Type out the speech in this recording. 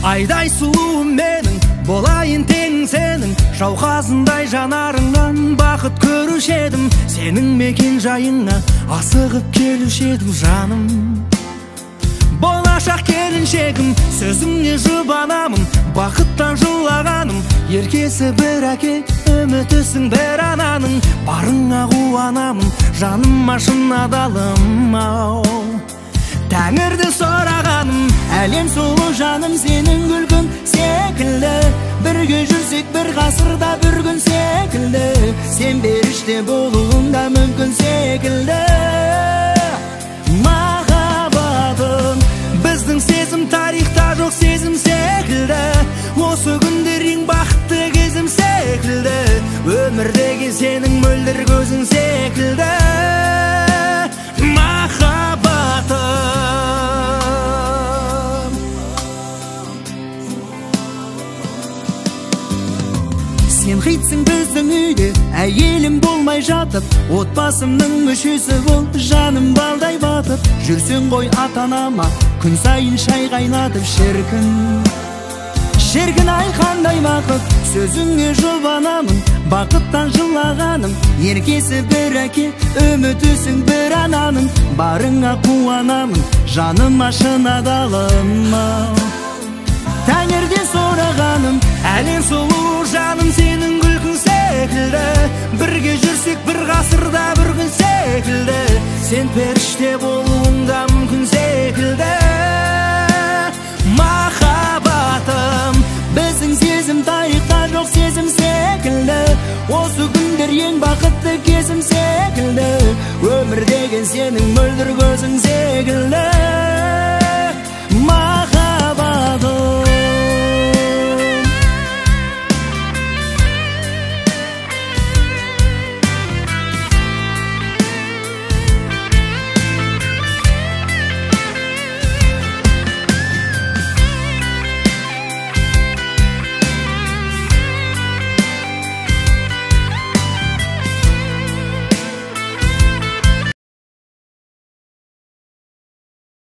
Айдай сұлуым менің, болайын тең сенің, жауқазындай жанарыңнан бақыт көруші едім. Сенің мекен жайыңа асығып келуші едім жаным. Болашақ келіншегім, сөзіңе жұбанамын, бақыттан жылағаным. Еркесі бір әке, үмітісің бір ананың, барыңа қуанамын, жаныма шын адалым ау. Тәңірді сұрағаным, әлем сұлу жаным сенің күлкің секілді. Бірге жүрсек бір ғасырда бір күн секілді, сен періште болуың да мүмкін секілді. Махаббатым, біздің сезім тарихта жоқ сезім секілді. Осы күндер ең бақытты кезім секілді, өмірдегі сенің мөлдір көзің секілді. Махаббатым. Сен хитсің біздің үйде, әйелім болмай жатып, отбасымның мүшесі бол, жаным балдай батып. Жүрсең ғой ата-анама, күн сайын шай қайнатып, шіркін. Шіркін ай қандай бақыт, сөзіңе жұбанамын, бақыттан жылағаным. Еркесі бір әке, үмітісің бір ананың, барыңа қуанамын, жаныма шын адалым ау. Тәңірден сұрағаным, әлем сұлу жаным сенің күлкің секілді. Бірге жүрсек бір ғасырда бір күн секілді, сен